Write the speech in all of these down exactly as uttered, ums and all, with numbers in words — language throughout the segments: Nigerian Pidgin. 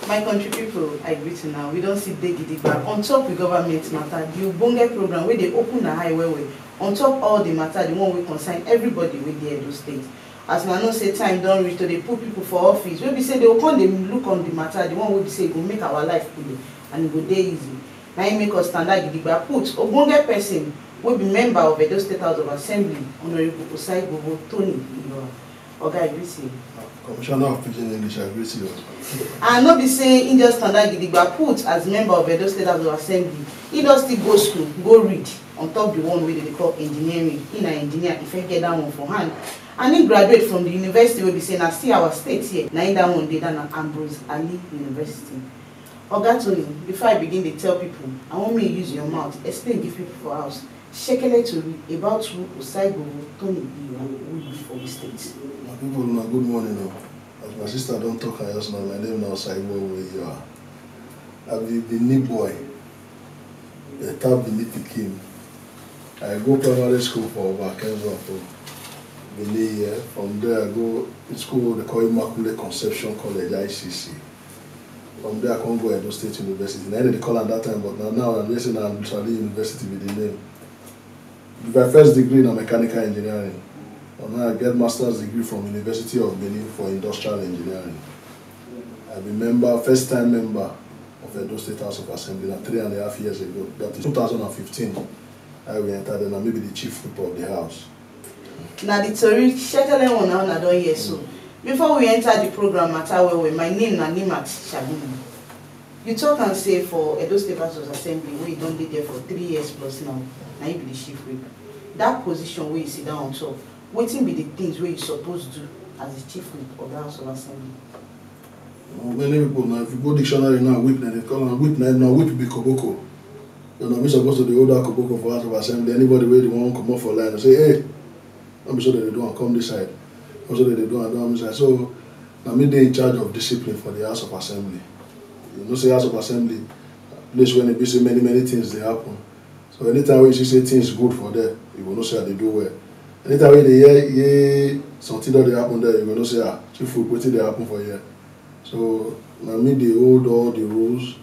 My country people, I greet you now. We don see dey gidigba on top the government matter, the ogbonge program wey dey open na eye well well on top all the matter, the one wey concern everybody wey dey Edo State. As una know say time don reach to dey put people for office wey be say dey go come dey look on the matter, the one wey be say e go make our life cool and e go dey easy. Na im make us tanda gidigba put ogbonge person wey be member of Edo State House of Assembly, Honourable Osaigovo Tony Iyoa. Oga, I greet you. Commissioner of Pidgin English, I greet you. And no be say he just tanda gidigba put as member of Edo State House of Assembly. He don still go school, go read on top the one wey dey call engineering. He na engineer, he fit get that one for hand. And he graduate from the university wey be say na still our state here. Na in that one dey, that na Ambrose Ali University. Oga Tony, before I begin dey tell people, I wan make you use your mouth explain give people for house shekele tori about who Osaigovo Tony Iyoa wey be for we state. My people, una good morning o. As my sister don talk am just now, my name na Osaigovo Iyoa. I be Benin boy, Benin pikin. I go primary school for Oba Kenzo for Benin here. From there, I go school wey dey call Immaculate Conception College, I C C. From there, I come go Edo State University. Na im dem dey call am that time, but na now I know say na Ambrose Ali University be the name. My first degree na mechanical engineering. But now I get master's degree from University of Benin for industrial engineering. I be member, first time member of Edo State House of Assembly na three and a half years ago. That is two thousand and fifteen. I will enter there, na me be the chief whip of the house. Na the tori shekele one na una don hear so. Before we enter the program matter well well, my name na Nimat Shabini. You talk am say for Edo State House of Assembly wey you don dey there for three years plus now, na you be the chief whip. That position wey you sit down on top, wetin be the things wey you suppose do as the chief whip of the House of Assembly? Many people now, if you go dictionary now, whip na dey call am whip, na na whip be koboko. So na me suppose to dey hold that koboko for House of Assembly. Anybody wey dey wan comot for line, say, "Hey, no be so dem dey do am, come this side. No be so dem dey do am, do am this side." So na me dey in charge of discipline for the House of Assembly. You know say House of Assembly, place wey e be say many many things dey happen. So anytime wey you see say things good for there, you go know say I dey do well. Anytime wey you dey hear hear something don dey happen there, you go know say, "Ah, chief whip, wetin dey happen for here?" So na me dey hold all the rules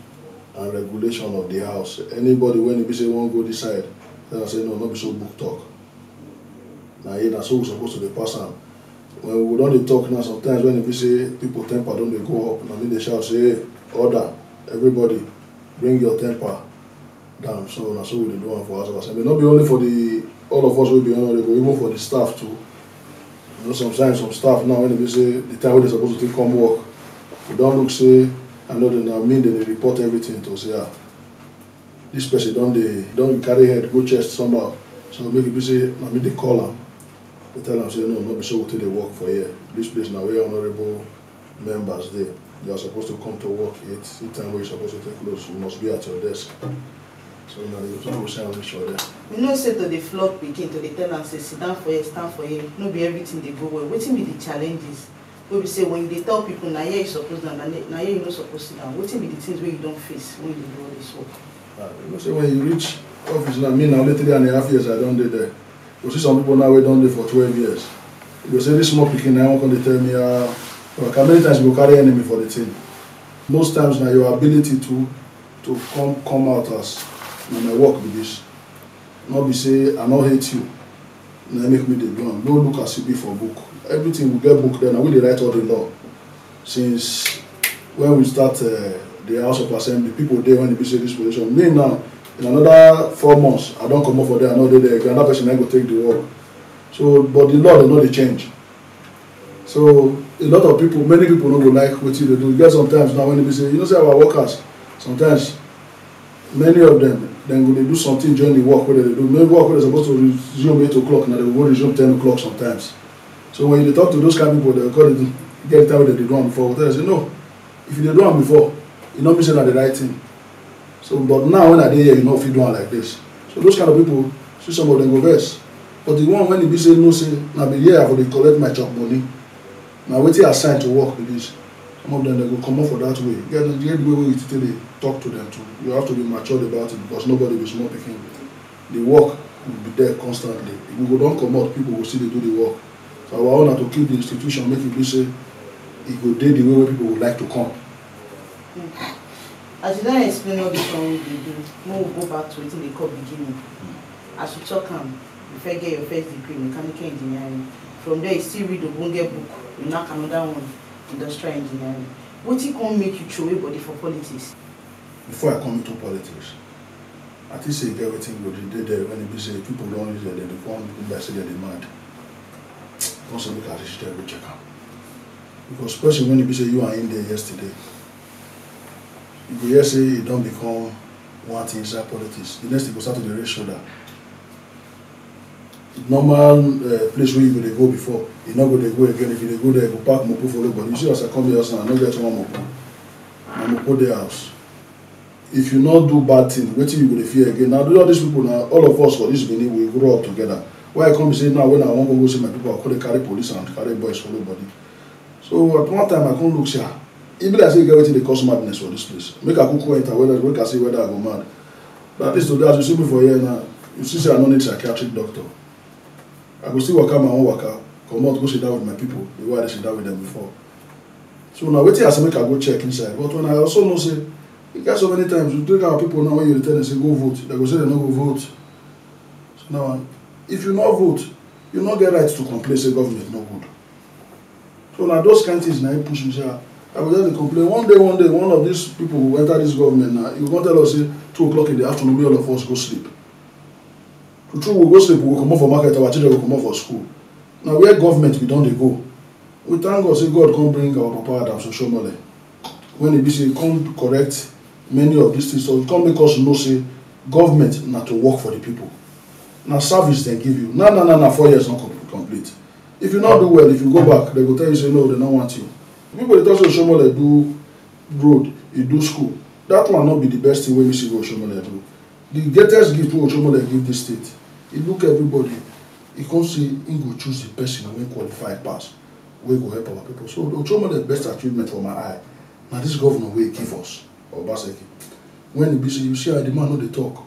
and regulation of the house. Anybody wey e be say wan go this side, tell am say, "No, no be so book talk." Na here, na so we suppose to dey pass am. When we don dey talk now, sometimes wey e be say people temper don dey go up, na me dey shout say, "Order, everybody, bring your temper down." So na so we dey do am for House of Assembly. No be only for the, all of us wey be honourable, even for the staff too. You know, sometimes some staff now, wey e be say the time wey dem suppose to take come work, we don look say, I know dem, na me dem dey report everything to say, "Ah, this person don dey, don carry head go chest somehow." So make e be say na me dey call am, dey tell am say, "No, no be so we take dey work for here. This place na where honourable members dey. You are supposed to come to work eight, the time wey you suppose to take close, you must be at your desk." So na the reason we say I reach for there. You know say to dey flog pikin, to dey tell am say, "Sit down for here, stand for here," no be everything dey go well. Wetin be the challenges wey be say when you dey tell people, na here you suppose down, na na here you no suppose sit down? Wetin be the things wey you don face when you dey do all this work? Ah, you know say when you reach office now, me na only three and a half years I don dey there. You see some people now wey don dey for twelve years. You go say, "This small pikin na wan come dey tell me, ah," but how many times you go carry enemy for the thing? Most times na your ability to to come come out as, "Na my work be this." No be say I no hate you, na make me dey do am. No look as e be for book. Everything we get book there, na we dey write all the law. Since when we start, uh, the House of Assembly, people dey when e be say this position. Me now, in another four months, I don comot for there, I no dey there again. Another person na go take the work. So, but the law dey no dey change. So a lot of people, many people no go like wetin you dey do. You get sometimes now when e be say, you know say our workers, sometimes many of them, dem go dey do something during the work wey dem dey do. Maybe work wey dem suppose to resume eight o'clock, na dem go resume ten o'clock sometimes. So when you dey talk to those kind people, dem go call it, get the time wey dem dey do am before. We tell dem say, "No, if you dey do am before, e no mean say na the right thing." So, but now when I dey here, you no fit do am like this. So those kind of people, see some of them go vex. But the one when e be say, no, say na be here I for dey collect my chop money, na wetin I sign to work be this. Some of them, dem go comot for that way. Get the, get the way wey you take dey talk to them too. You have to be matured about it because nobody be small pikin. The work will be there constantly. If we go don comot, people go still dey do the work. So our own na to keep the institution, make e be say e go dey the way wey people go like to come. As you don explain all this one wey you dey do, make we go back to wetin dey call beginning. As you talk am, you first get your first degree in mechanical engineering. From there, you still read ogbonge book, you knack another one, industrial engineering. Wetin come make you throway body for politics? Before I come into politics, I think say e get wetin go dey dey there when e be say people don reach there, dem dey come look like say dem dey mad. Come say make I reach there go check am. Because person when e be say you and him dey yesterday, you go hear say e don become one thing inside politics. The next thing go start to dey raise shoulder. Normal uh, place wey you go dey go before, you no go dey go again. If you dey go there, you go pack mopo follow body. You see as I come here now, I no get one mopo. Na mopo dey house. If you no do bad thing, wetin you go dey fear again? Na all these people, na all of us for this Benin, we grow up together. Why I come be say now when I wan go go see my people, I come dey carry police and carry boys follow body. So at one time I come look say, ah, e be like say e get wetin dey cause madness for this place. Make I kuku enter whether, make I see whether I go mad. That is today, as you see me for here now, you see say I no need psychiatric doctor. I go still waka my own waka, comot go sit down with my people the way I dey sit down with them before. So na wetin I say make I go check inside. But when I also know say e get so many times we take our people now, when you dey tell them say go vote, dem go say dem no go vote. So now, if you no vote, you no get right to complain say government no good. So na those kind things na im push me say, ah, I go just dey complain. One day, one day, one of these people go enter this government now. You go come tell us say two o'clock in the afternoon, make all of us go sleep. True true, we go sleep, we go comot for market, our children go comot for school. Na where government we don dey go. We thank God say God come bring our papa Adams Oshiomhole. When e be say e come correct many of these things, so e come make us know say government na to work for the people. Na service dem give you. Na na na na four years no com- complete. If you no do well, if you go back, dem go tell you say no, dem no want you. People dey talk say Oshiomhole do road, e do school. That one no be the best thing wey we see wey Oshiomhole do. The greatest gift wey Oshiomhole give this state, e look everybody, e come say im go choose the person wey qualify pass, wey go help our people. So Oshiomhole best achievement for my eye na this governor wey e give us, Obaseki. When e be say you see how the man no dey talk,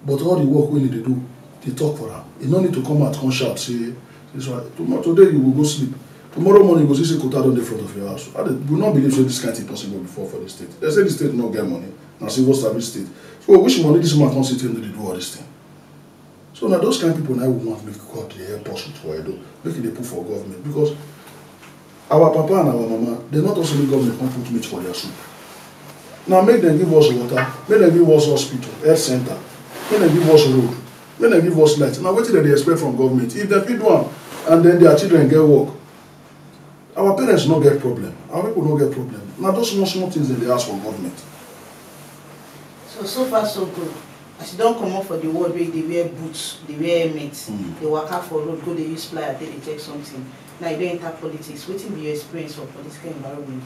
but all the work wey e dey do, dey talk for am. E no need to come out come shout say this one. Tomorrow, today you go go sleep. Tomorrow morning you go see say quota don dey front of your house. I dey, we no believe say this kind thing possible before for the state. Dem say the state no get money, na civil service state. So which money this man come sit here no dey do all this thing? So na those kind people na we want make God dey help us with for Edo, make e dey put for government, because our papa and our mama, dem no talk say make government come put meat for their soup. Na make dem give us water, make dem give us hospital, health center, make dem give us road, make dem give us light. Na wetin dem dey expect from government. If dem fit do am and then their children get work, our parents no get problem, our people no get problem. Na those small small things dem dey ask for government. So, so far so good. As you don comot for the world wey you dey wear boots, dey wear helmet, dey waka for road, go dey use plier take dey check something. Now you don enter politics. Wetin be your experience for political environment?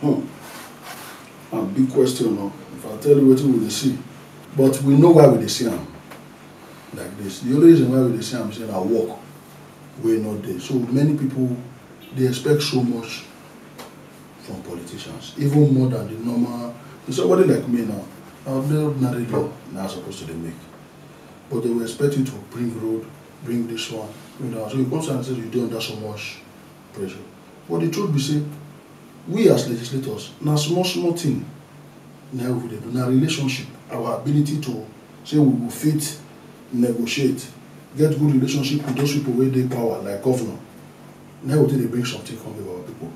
Hmm. Na big question o. If I tell you wetin we dey see, but we know why we dey see am like this. The only reason why we dey see am be say na work wey no dey. So many people dey expect so much from politicians, even more than the normal. Somebody like me now, na the ordinary law na I suppose to dey make. But they will expect you to bring road, bring this one, bring that one. So you come stand say you dey under so much pressure. But the truth be say, we as legislators, na small small thing na we dey do. Na relationship, our ability to say we go fit negotiate, get good relationship with those people wey dey power, like governor. Na we take dey bring something come give our people.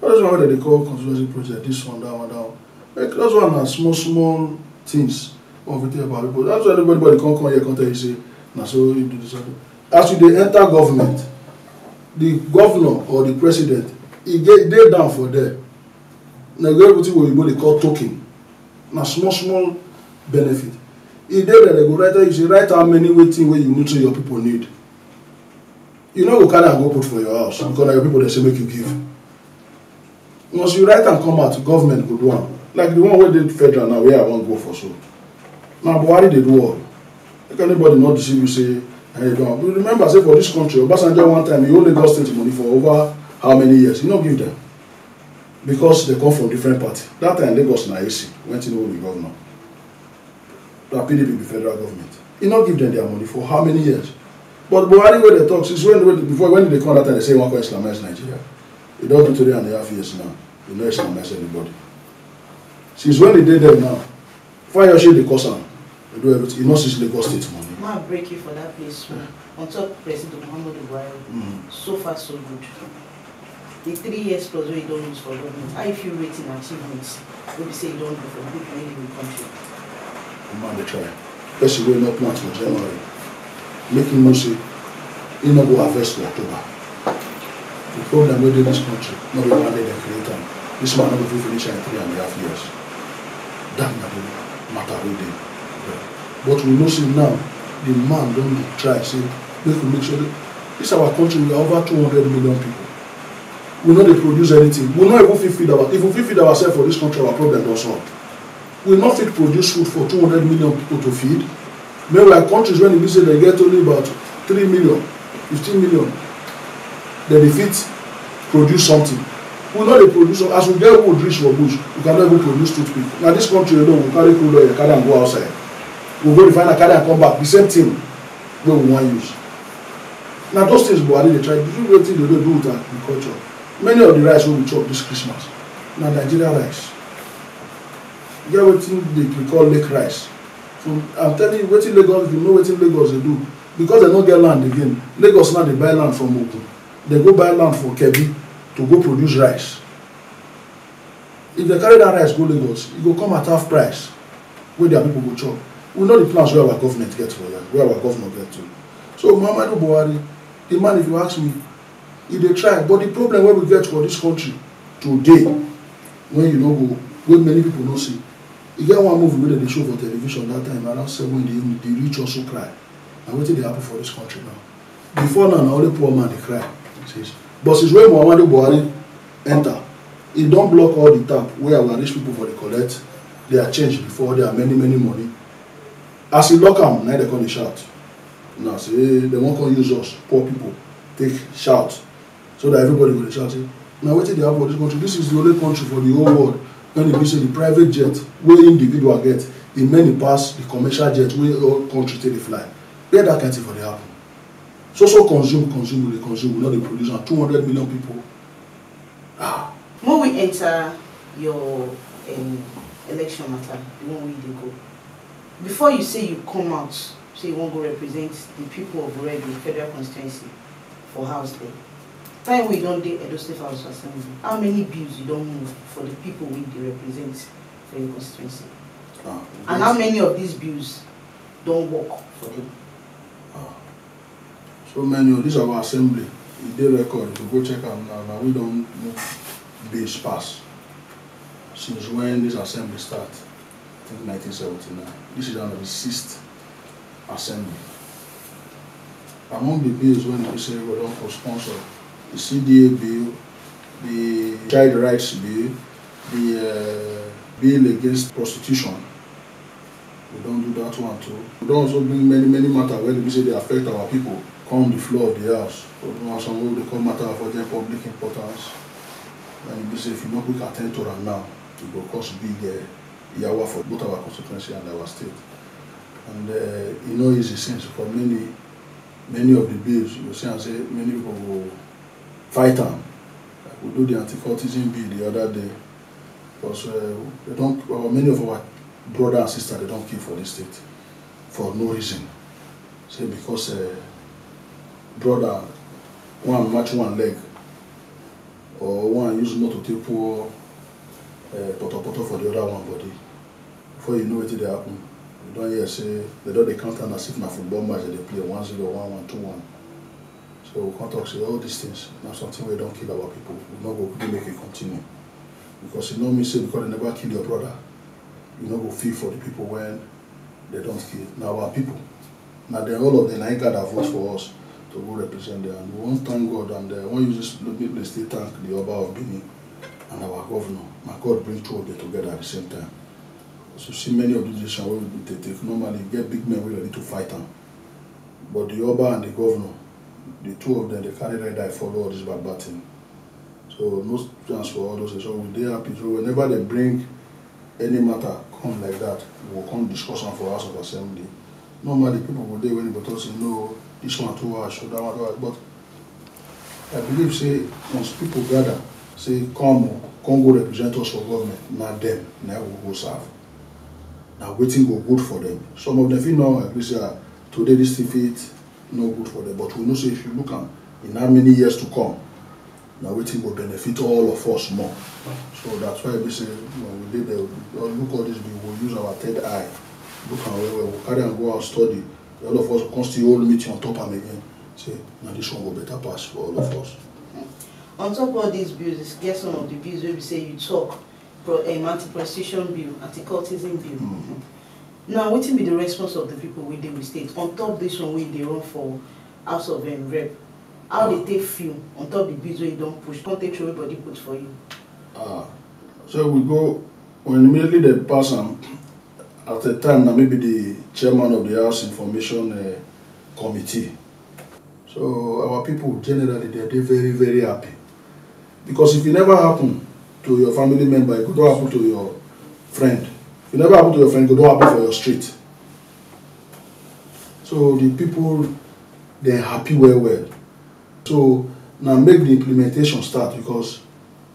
All those one wey dem dey call constituency project, this one, that one, that one. Like, those one na small small things wey we fit help our people. That's why anybody come come here come tell you say na so you do this one. As you dey enter government, the governor or the president, e get, dey down for there. Na get wetin oyibo dey call token. Na small small benefit. E dey there, dem go write, tell you say write how many wetin wey you need, say your people need. You no go carry am go put for your house because na your people dem say make you give. Once you write am come out, government go do am. Like the one wey dey federal now, where I wan go for so. Na Buhari dey do all. Make anybody no deceive you say na him do am. You remember say for this country, Obasanjo one time he hold Lagos State money for over how many years? He no give them, because they come from different party. That time Lagos na A C, when Tinubu be governor. Na P D P be federal government. He no give them their money for how many years? But Buhari wey dey talk since when, when before, when he dey come that time, dem say he wan come Islamize Nigeria. E don do three and a half years now. He no Islamize anybody. Since when e dey there now, Fayose dey cause am, dey do everything. E no seize Lagos State money. Ma break you for that place. So on top President Muhammadu Buhari, mm. So far so good. The three years plus wey you don use for government, how you fit rate im achievements wey be say you don do for the people wey live in the country? The man dey try. Person wey no plant for January, make him know say he no go harvest for October. The problem wey dey this country no be one day dem create am. This man no go fit finish am in three and a half years. That na the matter wey dey. But we know say now the man don dey try say make we make sure that this our country, we are over two hundred million people. We no dey produce anything. We no even fit feed our, if we fit feed ourselves for this country, our problem don solve. We no fit produce food for two hundred million people to feed. Meanwhile, countries wey e be say dem get only about three million, fifteen million, dem dey fit produce something. We no dey produce. As we get wood reach for bush, we cannot even produce toothpick. Na this country alone, we carry crude oil, carry am go outside. We go refine am, carry am come back, the same thing wey we wan use. Na those things Buhari dey try do. Wetin dey do with agriculture? Many of the rice wey we chop this Christmas na Nigeria rice. E get wetin dey we call lake rice. So I'm telling you, wetin Lagos, you know wetin Lagos dey do, because dem no get land again. Lagos now dey buy land from Ogun, dem go buy land for Kebbi to go produce rice. If dem carry that rice go Lagos, e go come at half price wey their people go chop. We know the plans wey our government get for here, wey our governor get too. So Muhammadu Buhari, the man, if you ask me, e dey try, but the problem wey we get for this country today, wey you no go, wey many people no see, e get one movie wey dem dey show for television that time around seven in the evening, The Rich Also Cry. Na wetin dey happen for this country now. Before now, na only poor man dey cry. But since wey Muhammadu Buhari enter, e don block all the tap wey our rich people for dey collect their change before, their many many money. As e lock am, na dem come dey shout. Na say dem wan come use us poor people take shout so that everybody go dey shout say, na wetin dey happen for this country? This is the only country for the whole world when e be say the private jet wey individual get, e many pass the commercial jet wey all country take dey fly. Where that kind thing for dey happen? So so consume, consume, we dey consume, we no dey produce am. Two hundred million people. Ah. When we enter your um, election matter, the one wey you dey go, before you say you come out, say you wan go represent the people of Red in federal constituency for house there, time wey you don dey Edo State House of Assembly, how many bills you don move for the people wey you dey represent for your constituency? Ah, and how many of these bills don work for them? Ah. So many of this our assembly, e dey record, if you go check am now, na we don move bills pass since when this assembly start, I think nineteen seventy-nine. This is now the sixth assembly. Among the bills wey we say we don co-sponsor, the C D A bill, the child rights bill, the uh, bill against prostitution, we don do that one too. We don also bring many many matter wey be say dey affect our people come the floor of the house. We don have some wey dey come matter of urgent public importance. When e be say if you no quick attend to am now, e go cause big uh, yawa for both our constituency and our state. And uh, e no easy since for many many of the bills, you go see am say many people go fight am. Like we do the anti-cultism bill the other day, because uh, they don uh, many of our brother and sister dey don kill for this state for no reason. Say because uh, brother one match one leg or one use motor take pour uh, potopoto for the other one body. Before you know wetin dey happen, you don hear say they don dey count am as if na football match dem dey play, one zero, one one, two one. So we come talk say all these things na something wey don kill our people. We no go gree make e continue, because e no mean say because dem never kill your brother, you no go feel for the people wey dem don kill. Na our people. Na dem, all of dem na im gather vote for us to go represent dem, and we wan thank God, and uh, I wan use this little place take thank the Oba of Benin and our governor. Na God bring two of them together at the same time. So see many of these decisions wey we dey take, normally e get big men wey ready to fight am, but the Oba and the governor, the two of them dey carry red eye follow all this bad bad thing. So no chance for all those things. So we dey happy. So whenever dem bring any matter come like that, we go come discuss am for House of Assembly. Normally people go dey when e go talk say no, this one too harsh, that one too harsh, but I believe say once people gather say come o, come go represent us for government, na dem na we go serve. Na wetin go good for them. Some of them fit no agree say, ah, today this thing fit no good for them, but we know say if you look am in how many years to come, na wetin go benefit all of us more. So that's why we say when we dey there, we look all this, we go use our third eye, look am well well, we carry am go our study. All of us go come still hold meeting on top am again, say na this one go better pass for all of us. On top of all these bills, get some of the bills wey be say you talk, pro um, anti-prostitution bill, anti-cultism bill. Mm. Now, wetin be the response of the people wey dey with state on top this one wey dey run for House of um, Rep? How they take feel on top the bills wey you don push, come take throw body put for you? Ah, so we go, when immediately they pass am, at the time na maybe the chairman of the House Information uh, Committee. So our people generally they dey very very happy, because if e never happen to your family member, e go don happen to your friend. If e never happen to your friend, e go don happen for your street. So the people dem happy well well. So na make the implementation start, because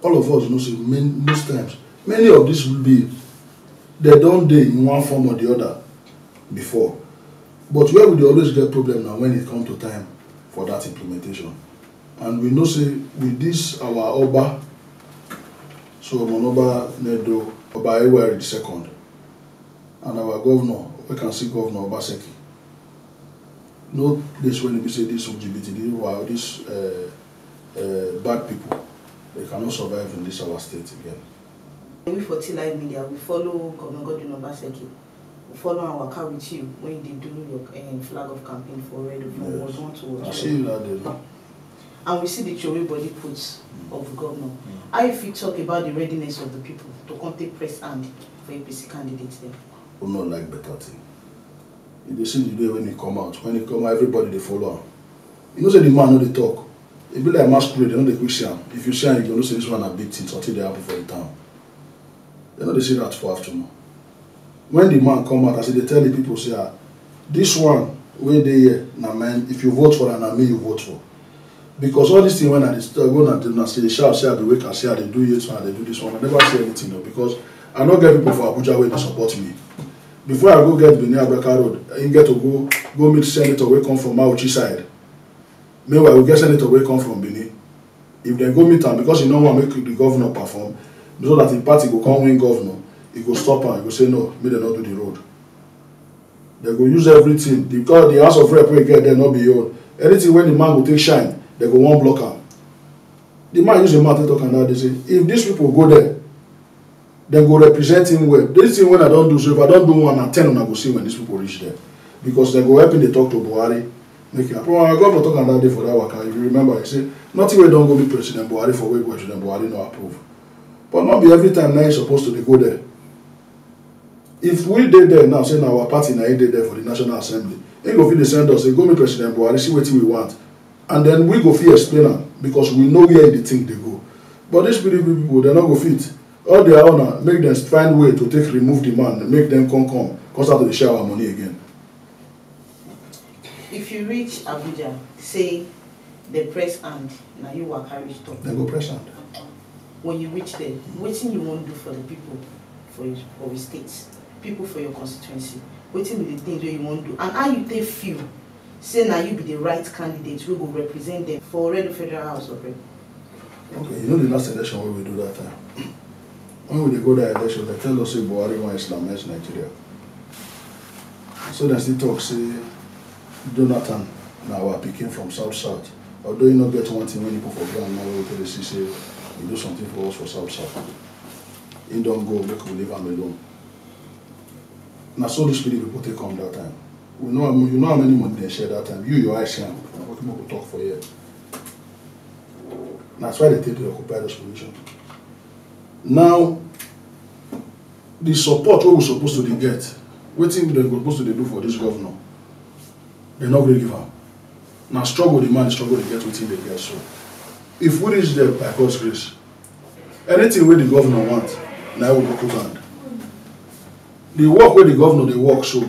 all of us know say many, most times many of these bill dem don dey in one form or the other before, but where we dey always get problem na when it come to time for that implementation. And we know say with this our Oba, Solomon Oba Nedo, Oba Ewari the second, and our governor, we can see Governor Obaseki, no place wey e be say this L G B T, this wa- this uh, uh, bad people, they cannot survive in this our state again. We for T Live Media, we follow Governor Godwin Obaseki, we follow and waka with you when you dey do your um, flag of campaign for Red for Yes. Ward one to Ward I two. See you that day. No? And we see the throway body put of the governor. Mm. How you fit talk about the readiness of the people to come take press hand for A P C candidates dem? Who no like better thing? You dey see the day when he come out. When he come out, everybody dey follow am. You know say the man no dey talk. E be like masquerade, dem no dey quick see am. If you see am, you go know say this one na big thing, something dey happen for the town. Dem no dey see that for afternoon. When the man come out, as e dey tell the people say, ah, this one wey dey here na mine, if you vote for am, na me you vote for. Because all this thing when I dey st- when I dey una say dey shout say I dey wake and say I dey do this one, I dey do this one, I never say anything o, because I no get people for Abuja wey dey support me. Before I go get Benin Abraka Road, I get to go go meet senator wey come from Auchi side. Meanwhile, we get senator wey come from Benin. If dem go meet am because e no wan make the governor perform, so that the party go come win governor, e go stop am, e go say no, make dem no do the road. Dem go use everything because the house of rep wey get there no be your own. Anything wey the man go take shine, dem go wan block am. The man use him mouth take talk am that day say if these people go there, dem go represent him well. This thing wey I don do, so if I don do one, na ten una go see when these people reach there, because dem go help him dey talk to Buhari. Make him happy. Our governor talk am that day for that waka. If you remember, he say nothing wey don go meet President Buhari for wey President Buhari no approve. But no be every time na he suppose to dey go there. If we dey there now, say na our party na he dey there for the National Assembly, he go fit dey send us say go meet President Buhari, see wetin we want, and then we go fit explain am because we know where the thing dey go. But these P D P people, dem no go fit. All their own na make dem find way to take remove the man, make dem come come come start to dey share our money again. If you reach Abuja, say the press hand, na you waka reach top. Dem go press hand. When you reach there, wetin you wan do for the people for your for your state, people for your constituency? Wetin be the things wey you wan do and how you take feel say na you be the right candidate wey go represent them for Oredo Federal House of Rep? Okay, you know the last election wey we do that time. When we dey go that election, dem tell us say Buhari wan Islamize Nigeria. So dem still talk say Jonathan na our pikin from south south. Although he no get one thing wey he put for ground now, wey we take dey see say he do something for us for south south. He don go, make we leave am alone. Na so these P D P people take come that time. We know how, you know how many money dem share that time. You, your eye see am. Na wetin people talk for here. Na so I dey take dey occupy those positions. Now, the support wey we suppose to dey get, wetin dem go suppose to dey do for this governor, dem no gree give am. Na struggle the man dey struggle dey get wetin dey get so. If we reach there by God's grace, anything wey the governor want, na we go put hand. The work wey the governor dey work so,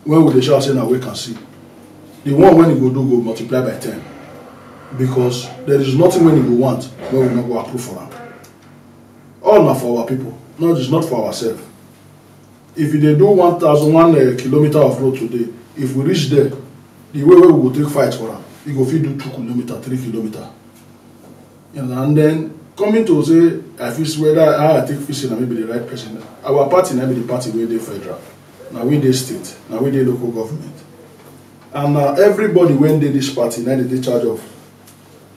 when we dey shout say na we can see, the one wey he go do go multiply by ten, because there is nothing wey he go want wey we no go approve for am. All na for our people, not just not for ourselves. If you dey do one thousand one uh, kilometer of road today, if we reach there, the way wey we go take fight for am, e go fit do two kilometer, three kilometer. You know, and then coming to say I fit whether how I take fit say na me be the right person. Our party na be the party wey dey federal, na we dey state, na we dey local government, and na everybody wey dey this party na dey take charge of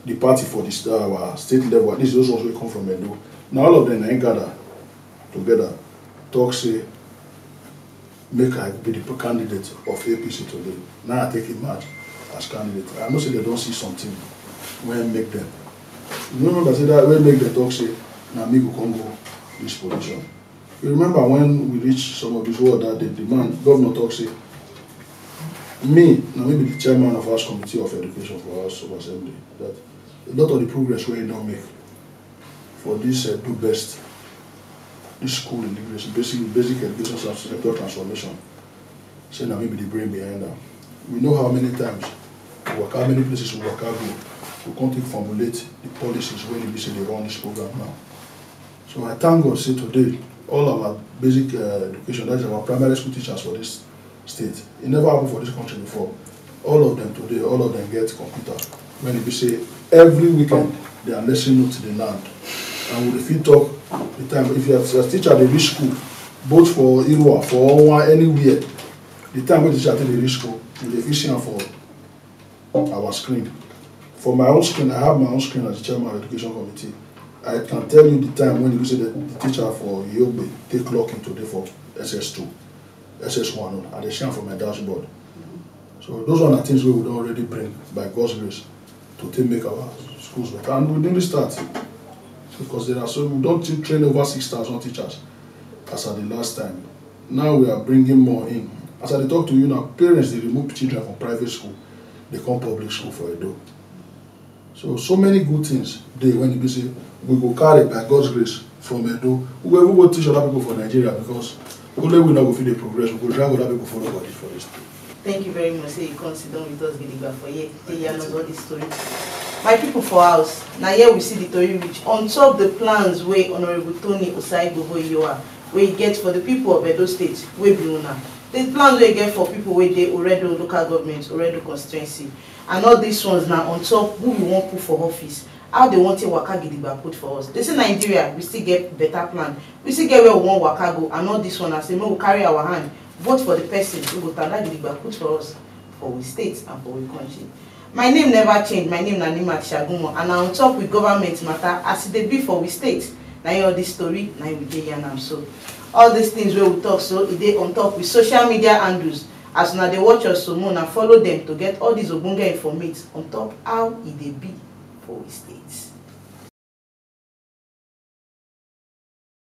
the party for this uh, our state level. At least those ones wey come from Edo, na all of them na im gather together talk say make I be the candidate of A P C today. Now I take emerge as candidate. I know say they don see something wey make them. You no remember say that wey make them talk say na me go come go this position. You remember when we reach some of this world that day, the man, governor talk say me na me be the chairman of House Committee of Education for House of Assembly. That a lot of the progress wey e don make for this uh, do best, this school in English, basic basic education sector transformation. Say na me be the brain behind am. We know how many times we waka, how many places we waka go, we come take formulate the policies wey e be say dey run this program now. So I thank God say today all our basic uh, education, that is our primary school teachers for this state, e never happen for this country before. All of them today, all of them get computer. When e be say every weekend their lesson note dey land, and we dey fit talk the time if your your teacher dey reach school, both for Irrua, for Onwa, anywhere, the time wey the teacher take dey reach school, we dey fit see am for our screen. For my own screen, I have my own screen as the chairman of the education committee. I can tell you the time when you say that the teacher for Yogbe take clock in today for S S two, S S one. I dey see am for my dashboard. So those one are things wey we don already bring by God's grace to take make our schools better. And we didn't start because there are so we don train over six thousand teachers as at the last time. Now we are bringing more in. As I dey talk to you now, parents dey remove children from private school, dey come public school for Edo. So so many good things dey when e be say we go carry by God's grace from Edo. We go even go teach other people for Nigeria because only we no go fit dey progress. We go drag other people follow body for this thing. Thank you very much say you come sit down with us gidigba for here take yarn us all this story. My people for house, na here we see the tori reach on top the plans wey Honourable Tony Osaigbovo Iyoa wey e get for the people of Edo State wey be una. The plans wey e get for people wey dey Oredo local government, Oredo constituency, and all these ones na on top who we wan put for office, how they wan take waka gidigba put for us. They say Nigeria, we still get better plan, we still get where we wan waka go, and all this one na say make we carry our hand vote for the person who go tanda gidigba put for us for we state and for we country. My name never change, my name na Nimat Shagumo, and I on top with government matter as e dey be for we state. Na im all this story na im we dey yarn am so. All these things wey we talk so e dey on top with social media handles. As una dey watch us so, make una follow dem to get all these ogbonge informate on top how e dey be for we state.